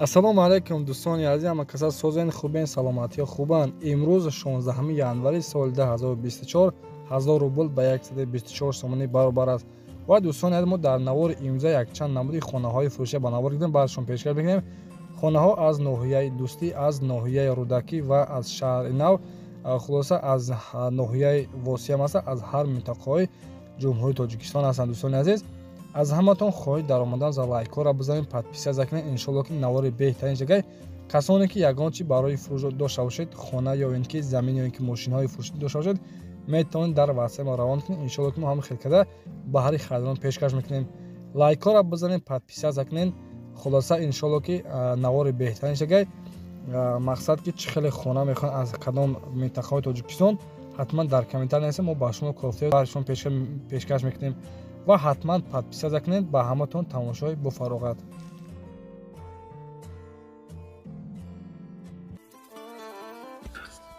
Ассалому алайкум, дӯстони азиз, ҳама каса созен, хубен, саломатиё хубанд. Имрӯз 16 январи соли 2024, 1000 рубл ба 124 сомонӣ баробар аст. Ва дӯстони азиз, мо дар навори имрӯза якчанд намуди хонаҳои фурӯшия ба навор гирдем, баршон пешкаш мекунем. Хонаҳо аз ноҳияи Дӯстӣ, аз ноҳияи Рӯдакӣ ва аз шаҳри Нав, хулоса аз ноҳияи Восеъ аст, аз ҳар минтақаҳои Ҷумҳурии Тоҷикистон ҳастанд. Дӯстони азиз, аз ҳаматон хоҳиш дар омадан за лайкҳоро бизанед, подписаться кунед. Иншоалло ки навори беҳтарин шагай. Касоне ки ягон чи барои фурӯш дошта бошед, хона ё ин ки замин ё ин ки мошинҳои фурӯшӣ дошта бошед, метавонед дар ватсап мо равон кунед. Иншоалло ки мо ҳама хел карда ба ҳари харидорон пешкаш мекунем. Лайкҳоро бизанед, подписаться кунед. Хулоса иншоалло ки навори беҳтарин шагай. Мақсад ки чӣ хеле хона мехоҳанд, аз кадом минтақаҳои Тоҷикистон, ҳатман дар комментар нависед, мо ба шумо кофта бар шумо пешкаш мекунем. Ва ҳатман подписаться кунед. Ба ҳаматон тамошои бофароғат.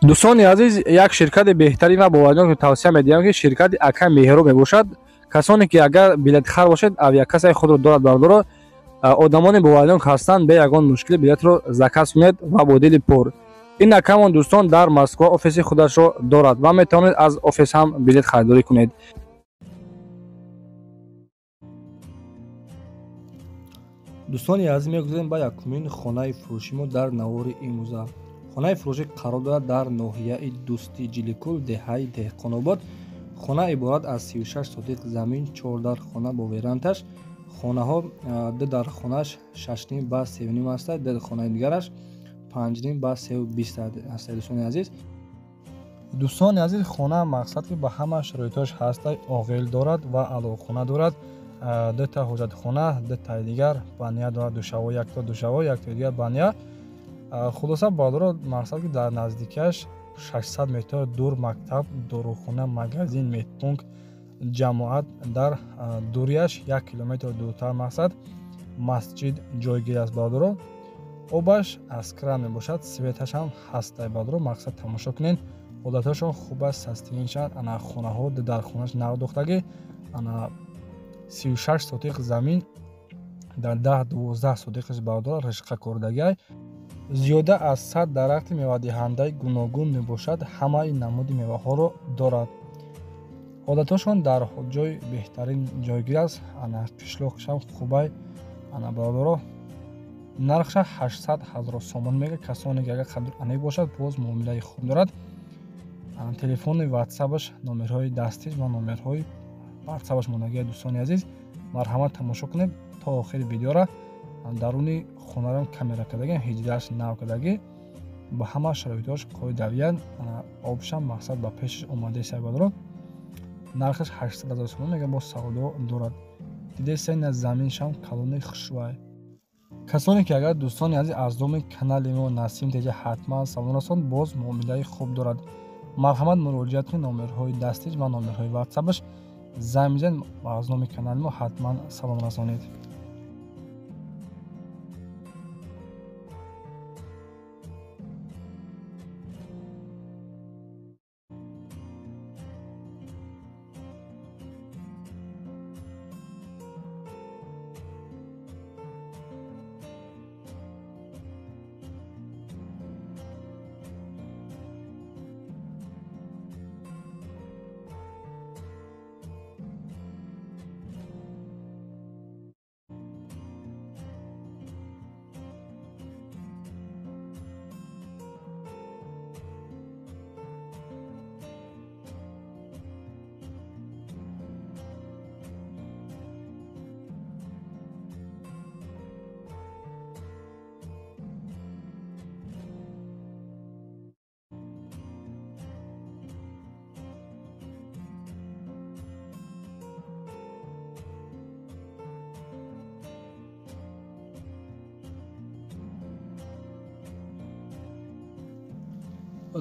Дӯстони азиз, як ширкати беҳтарин ва боваринок тавсия медиҳам, ки ширкати Ака Меҳро мебошад. Касоне ки агар билетхар бошед, авиакассаи худро дорад, бардоро одамони боваринок ҳастанд, бе ягон мушкили билетро заказ кунед ва бо дили пур. Ин акамон дӯстон дар Москва офиси худашро дорад ва метавонед аз офис ҳам билет харидорӣ кунед. Дӯстони азиз, мегузарем ба якумин хонаи фурӯши мо дар навори имрӯза. Хонаи фурӯшӣ қарор дорад дар ноҳияи Дӯстӣ, Ҷиликул, деҳаи Деҳқонобод. Хона иборат аз 36 сотиқ замин, 4 дар хона бо веранташ. Хонаҳо ду дар хонаш 6,5 ба 3,5 аст, ду хонаи дигараш 5,5 ба 3,20 аст. Дӯстони азиз, дӯстони азиз, хона мақсад ки ба ҳама шароитҳояш ҳаст, оғил дорад ва алоқхона дорад, дута ҳоҷатхона, дутаи дигар баня дорад, душаво, якто душаво, яктои дигар баня. Хулоса бародаро, мақсад ки дар наздикиаш 600 метр дур мактаб, дорухона, магазин, медпункт, ҷамоат, дар дуриаш 1 километр дуртар мақсад масҷид ҷойгир аст. Бародаро, обаш аз кран мебошад, светаш ҳам ҳаст. Бародаро, мақсад тамошо кунед, ҳолатҳошон хуб аст, састиншанд. Ана хонаҳо ду дар хонаш нав дохтагӣ, ана 36 сотиқ замин дар 10-12 сотиқаш бародаро ришқа кордагиай. Зиёда аз 100 дарахти мевадиҳандаи гуногун мебошад, ҳамаи намуди меваҳоро дорад. Ҳолатҳошон дар ҷои беҳтарин ҷойгир аст. Ана қишлоқшам хубай. Ана бародаро, нархша 800 ҳазор сомон мега. Касоне ки агар қадр анек бошад, боз муомилаи хуб дорад. Телефони ватсапаш, номерҳои дастиш ва номерҳои ватсапаш мондагия. Дӯстони азиз, марҳамат тамошо кунед то охири видеора. Даруни хонарам камера кардагӣ, ҳиҷрааш нав кардагӣ, ба ҳама шароитҳош қоидавиян. Обшам мақсад ба пешаш омадаи. Бародаро, нархаш 800 ҳазор сомон мега, боз савдо дорад. Дидеса, ина заминшам калони хушвай. Касоне ки агар дӯстони азиз аз номи канали мо Насим Теҷа, ҳатман салом расон, боз муомилаи хуб дорад. Марҳамат муроҷиат кунед, номерҳои дастиш ва номерҳои ватсапаш занг мезанед, аз номи канали мо ҳатман салом расонед.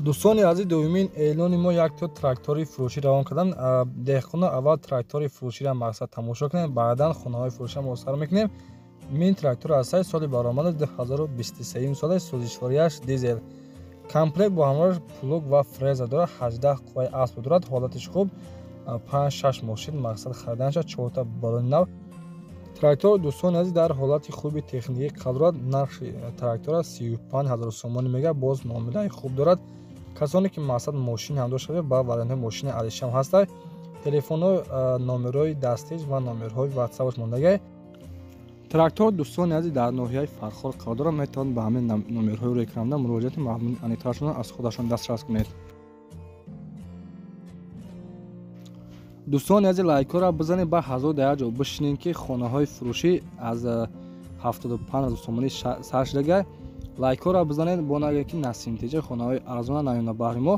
Дӯстони азиз, дуюмин эълони мо якто трактори фурӯшӣ равон кардан. Деҳқона аввал трактори фурӯширо мақсад тамошо кунем, баъдан хонаҳои фурӯширо мо сар мекунем. Мин трактор аз сай соли баромада 2023 сола, сӯзишворияш дизел, комплект бо ҳамроҳаш плуг ва фреза дорад, 18 қувваи асп дорад, ҳолатиш хуб, 5-6 мошин мақсад хариданша, чорта балони нав. Трактор дӯстони азиз дар ҳолати хуби техникӣ қарор дорад. Нархи трактора 35 ҳазор сомонӣ мега, боз муомилаи хуб дорад. Касоне ки мақсад мошин ҳам дошта бошад, ба вариантҳои мошини алишам ҳастанд. Телефонҳо, номерҳои дастиш ва номерҳои ватсапаш мондагай. Трактор дӯстони азиз дар ноҳияи Фархор қарор дорад. Метавонед ба ҳамин номерҳои рӯи экранда муроҷиат маълумоти аниқтарашонро аз худашон дастрас кунед. Дӯстони азиз, лайкҳоро бизанед, ба 1000 дар як ҷо бишинед, ки хонаҳои фурӯшӣ аз 75 ҳазор сомонӣ сар шудагай. Лайкҳоро бизанед, бо нагӯед ки Насимтеҷа хонаҳои арзона наёна баҳри мо.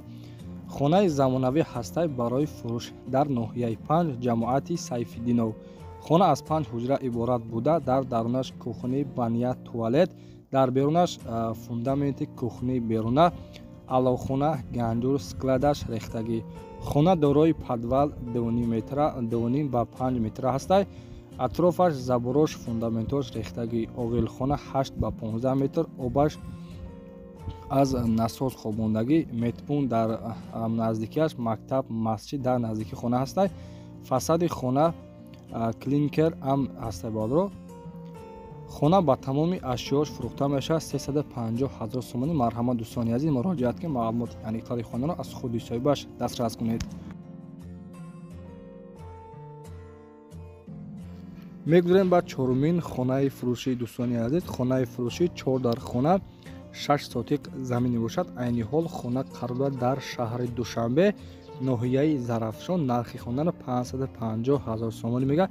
Хонаи замонавӣ ҳастай барои фурӯш дар ноҳияи 5 ҷамоати Сайфиддинов. Хона аз 5 ҳуҷра иборат буда, дар дарунаш кухни, баня, туалет, дар берунаш фундаменти кухни беруна, аловхона, ганҷур, складаш рехтагӣ. Хона дорои подвал 2,5 метра, 2,5 ба 5 метра ҳастай. Атрофаш заборош, фундаментош рехтагӣ. Оғилхона 8 ба 15 метр, обаш аз насос хобондагӣ. Медпункт дар наздикиаш, мактаб, масҷид дар наздики хона ҳастай. Фасади хона клинкер ам ҳастай балро. Хона ба тамоми ашёш фурӯхта мешавад 350 ҳазор сомонӣ. Марҳамат дӯстони азиз, муроҷиат кунед, маълумоти аниқтари хонаро аз худи соҳибаш дастрас кунед. Мегузарем ба чорумин хонаи фурӯшӣ дӯстони азиз. Хонаи фурӯшӣ 4 дар хона, 6 сотиқ замин мебошад. Айни ҳол хона қарор дорад дар шаҳри Душанбе, ноҳияи Зарафшон. Нархи хонаро 550 ҳазор сомонӣ мега.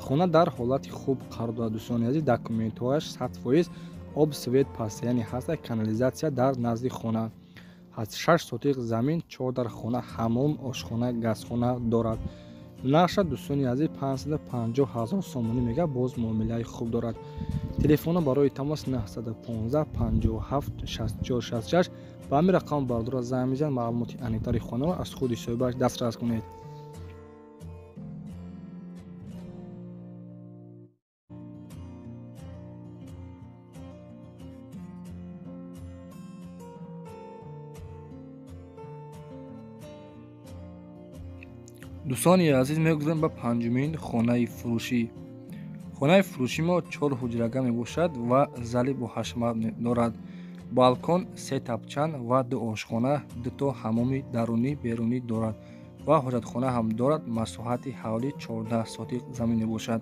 Хона дар ҳолати хуб қарор дорад дӯстони азиз. Документҳояш 100%, об, свет постоянный ҳаст, канализатсия дар назди хона ҳаст. 6 сотиқ замин, 4 дар хона, ҳаммом, ошхона, газхона дорад. Нархша дӯстони азиз 550 ҳазор сомонӣ мега, боз муомилаи хуб дорад. Телефонҳо барои тамос 915 57 64 66. Ба ҳамин рақам бардора занг мезанед, маълумоти аниқтари хонаро аз худи соҳибаш дастрас кунед. Дӯстони азиз, мегузарем ба панҷумин хонаи фурӯшӣ. Хонаи фурӯши мо 4 ҳуҷрага мебошад ва зали бо ҳашмат дорад. Балкон, 3 тапчан ва 2 ошхона, 2 то ҳаммоми дарунӣ берунӣ дорад ва ҳоҷатхона ҳам дорад. Масоҳати ҳавлӣ 14 сотиқ замин мебошад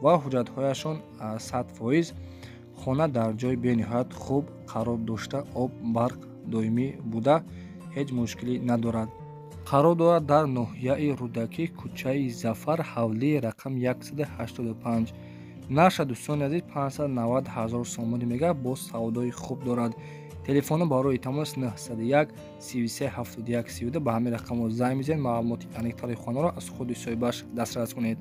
ва ҳуҷҷатҳояшон 100%. Хона дар ҷои бениҳоят хуб қарор дошта, об, барқ доимӣ буда, ҳеҷ мушкилӣ надорад. Қарор дорад дар ноҳияи Рӯдакӣ, кӯчаи Зафар, ҳавлии рақам 185. Нархша дӯстони азиз 590 ҳазор сомонӣ мега, боз савдои хуб дорад. Телефонҳо барои тамос 901 33 71 32. Ба ҳамин рақамҳо занг мезанед, маълумоти аниқтари хонаро аз худи соҳибаш дастрас кунед.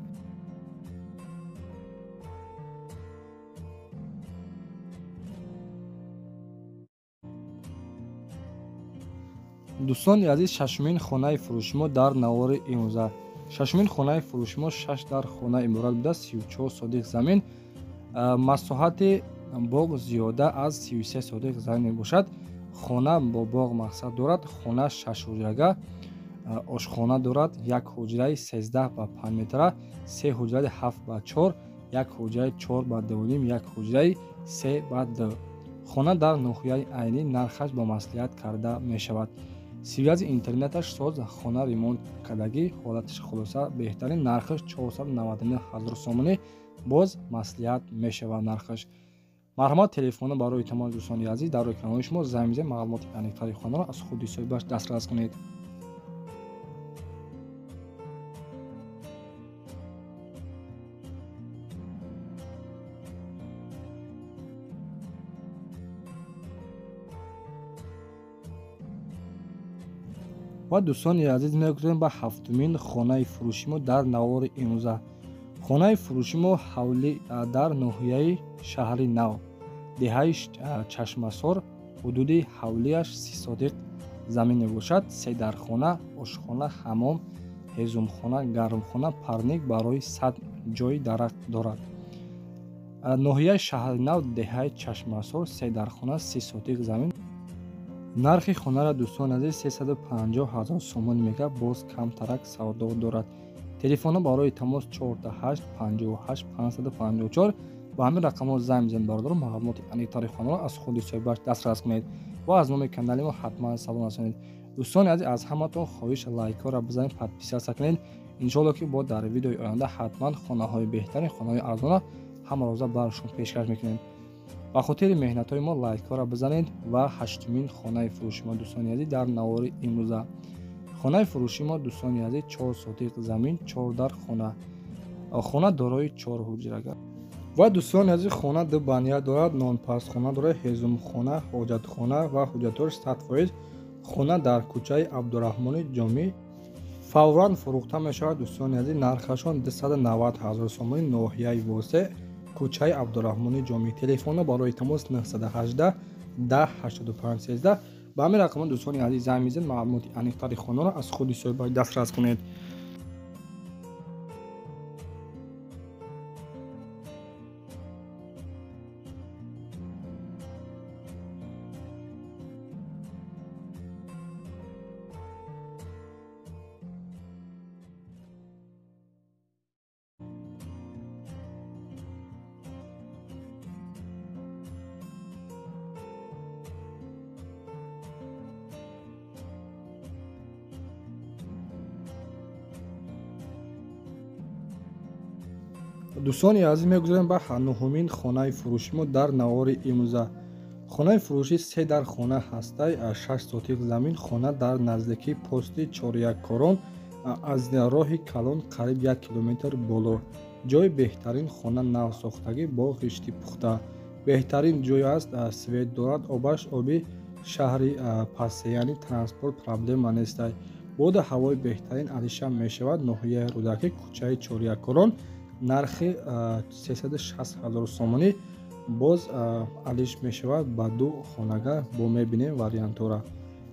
Дӯстони азиз, шашумин хонаи фурӯши мо дар навори имрӯза. Шашумин хонаи фурӯши мо 6 дар хона иборат буда, 34 сотиқ замин, масоҳати боғ зиёда аз 33 сотиқ замин мебошад. Хона бо боғ мақсад дорад. Хона 6 ҳуҷрага, ошхона дорад, 1 ҳуҷраи 13 ба 5 метра, 3 ҳуҷраи 7 ба 4, 1 ҳуҷраи 4 ба 2,5, 1 ҳуҷраи 3 ба 2. Хона дар ноҳияи Айнӣ, нархаш ба маслиҳат карда мешавад. Связи интернеташ соз, хона ремонт кардагӣ, ҳолатиш хулоса беҳтарин. Нархаш 499 ҳазор сомонӣ, боз маслиҳат мешавад нархаш. Марҳамат, телефонҳо барои тамос дӯстони азиз дар экранҳои шумо занг мезанед, маълумоти аниқтари хонаро аз худи соҳибаш дастрас кунед. Ва дӯстони азиз, мегузарем ба ҳафтумин хонаи фурӯши мо дар навори имрӯза. Хонаи фурӯши мо ҳавлӣ дар ноҳияи шаҳри Нав, деҳаи Чашмасор, ҳудуди ҳавлиаш 30 сотиқ замин мебошад. 3 дархона, ошхона, ҳаммом, ҳезумхона, гармхона, парник барои 100 ҷои дарахт дорад. Ноҳияи шаҳри Нав, деҳаи Чашмасор, 3 дархона, 30 сотиқ замин. Нархи хонаро дӯстони азиз 350 ҳазор сомонӣ мега, боз камтарак савдо дорад. Телефонҳо барои тамос 48 58 554. Ба ҳамин рақамҳо занг бизанед бародарон, маълумоти аниқтари хонаро аз худи соҳибаш дастрас кунед ва аз номи канали мо ҳатман салом расонед. Дӯстони азиз, аз ҳаматон хоҳиш лайкҳоро бизанед, подписаться кунед. Иншоалло ки бо дар видеои оянда ҳатман хонаҳои беҳтарин, хонаҳои арзона ҳамарӯза бар шумо пешкаш мекунем. Ба хотири меҳнатҳои мо лайкҳоро бизанед. Ва ҳаштумин хонаи фурӯши мо дӯстони азиз дар навори имрӯза. Хонаи фурӯши мо дӯстони азиз 4 сотиқ замин, 4 дар хона. Хона дорои 4 ҳуҷрага. Ва дӯстони азиз, хона ду баня дорад, нонпазхона дорад, ҳезумхона, ҳоҷатхона ва ҳуҷҷатҳош 100%. Хона дар кӯчаи Абдураҳмони Ҷомӣ фавран фурӯхта мешавад дӯстони азиз. Нархашон 290 ҳазор сомонӣ, ноҳияи Восеъ, кӯчаи Абдураҳмони Ҷомӣ. Телефонҳо барои тамос 918 10 85 13. Ба ҳамин рақамҳо дӯстони азиз занг мезанед, маълумоти аниқтари хонаро аз худи соҳибаш дастрас кунед. Дӯстони азиз, мегузарем ба нуҳумин хонаи фурӯши мо дар навори имрӯза. Хонаи фурӯшӣ 3 дар хона ҳастай, 6 сотиқ замин. Хона дар наздикии пости Чоряккорон, аз роҳи калон қариб 1 километр боло. Ҷои беҳтарин, хона навсохтагӣ бо ғишти пухта. Беҳтарин ҷой аст, свет дорад, обаш оби шаҳри пасте, яъне транспорт проблема нестай. Боду ҳавои беҳтарин алиша мешавад. Ноҳияи Рӯдакӣ, кӯчаи Чоряккорон, нархи 360 ҳазор сомонӣ. Боз алиш мешавад ба ду хонага, бо мебинем вариантҳоро.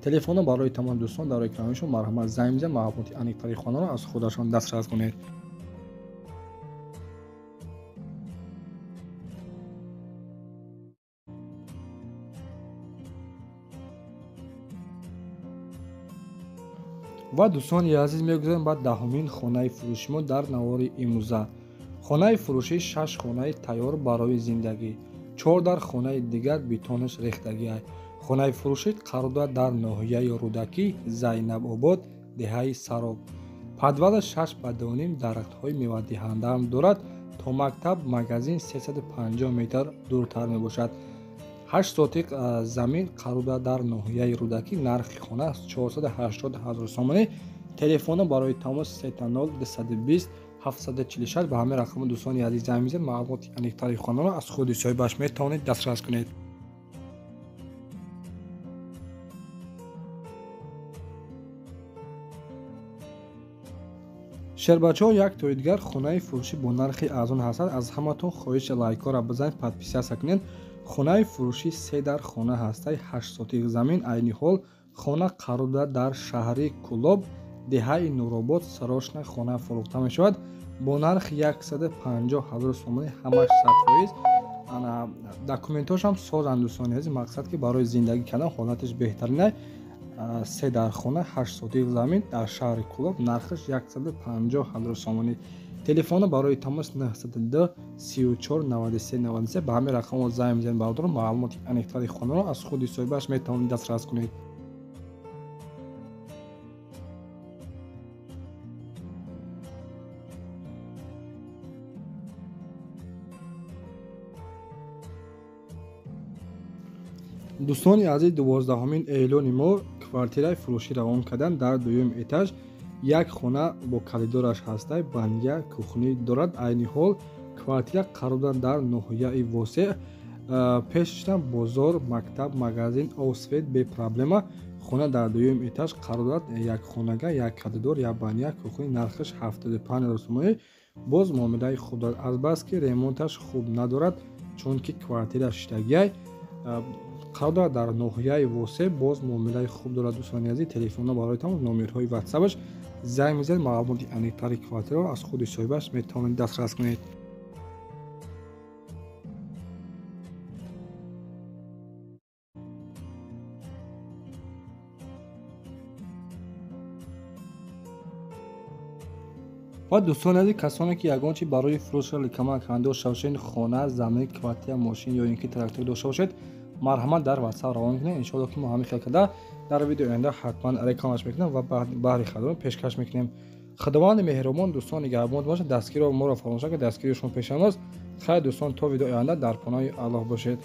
Телефонҳо барои тамоми дӯстон дар экранҳои шумо, марҳамат занг бизанед, маълумоти аниқтари хонаро аз худашон дастрас кунед. Ва дӯстони азиз, мегузарем ба даҳумин хонаи фурӯши мо дар навори имрӯза. Хонаи фурӯшӣ 6 хонаи тайёр барои зиндагӣ, 4 дар хонаи дигар бетонаш рехтагиа. Хонаи фурӯшӣ қарор дорад дар ноҳияи Рӯдакӣ, Зайнабобод, деҳаи Сароб. Подвалаш 6 ба 2.5, дарахтҳои мевадиҳандаам дорад. То мактаб, магазин 350 метр дуртар мебошад. 8 сотиқ замин қарор дорад дар ноҳияи Рӯдакӣ. Нархи хона 480 ҳазор сомонӣ. Телефонҳо барои тамос 3 0 220 746. Ба ҳамин рақамҳо дӯстони азиз занг мезанед, маълумоти аниқтари хонаро аз худи соҳибаш метавонед дастрас кунед. Шербачаҳо, як тои дигар хонаи фурӯшӣ бо нархи арзон ҳастанд. Аз ҳаматон хоҳиш лайкҳоро бизанед, подписаться кунед. Хонаи фурӯшӣ 3 дар хона ҳастай, 8 сотиқ замин. Айни ҳол хона қарор дорад дар шаҳри Кӯлоб, деҳаи Нуробод. Срочно хона фурӯхта мешавад бо нархи 150 ҳазор сомонӣ, ҳамаш 100%. Ана документҳошам созанд дӯстони азиз, мақсад ки барои зиндагӣ кардан ҳолаташ беҳтарина. 3 дар хона, 8 сотиқ замин дар шаҳри Кӯлоб, нархаш 150 ҳазор сомонӣ. Телефонҳо барои тамос 902 34 93 93. Ба ҳамин рақамҳо занг мезанед бародарон, маълумоти аниқтари хонаро аз худи соҳибаш метавонед дастрас кунед. Дӯстони азиз, 12-ҳумин эълони мо квартираи фурӯшӣ равон кардан дар дуюм этаж. Як хона бо коридораш ҳастай, баня, кухни дорад. Айни ҳол квартира қарор дорад дар ноҳияи Восеъ. Пешашам бозор, мактаб, магазин, об, свет бепроблема. Хона дар дуюм этаж қарор дорад, як хонага, як коридор, як баня, кухни. Нархаш 75 ҳазор сомонӣ. Боз муомилаи хуб дорад, азбаски ремонташ хуб надорад, чунки квартира шиштагиай. Қарор дорад дар ноҳияи Восеъ, боз муомилаи хуб дорад дӯстони азиз. Телефонҳо барои тамос, номерҳои ватсапаш, занг мезанед, маълумоти аниқтари квартираро аз худи соҳибаш метавонед дастрас кунед. Ва дӯстони азиз, касоне ки ягон чи барои фурӯш реклама кардан дошта бошед, хона, замин, квартира, мошин ё ин ки трактор дошта бошед, марҳамат, дар WhatsApp равон кунед. Иншоалло, ки мо ҳамин хел карда дар видео оянда ҳатман рекламаш мекунем ва баҳри харидорон пешкаш мекунем. Худованди меҳрубон, дӯстон, нигаҳбон бошад. Дастгиро моро фаромӯш накунед, дастгири шумо пешамост. Хайр, дӯстон, то видео оянда дар паноҳи Аллоҳ бошед.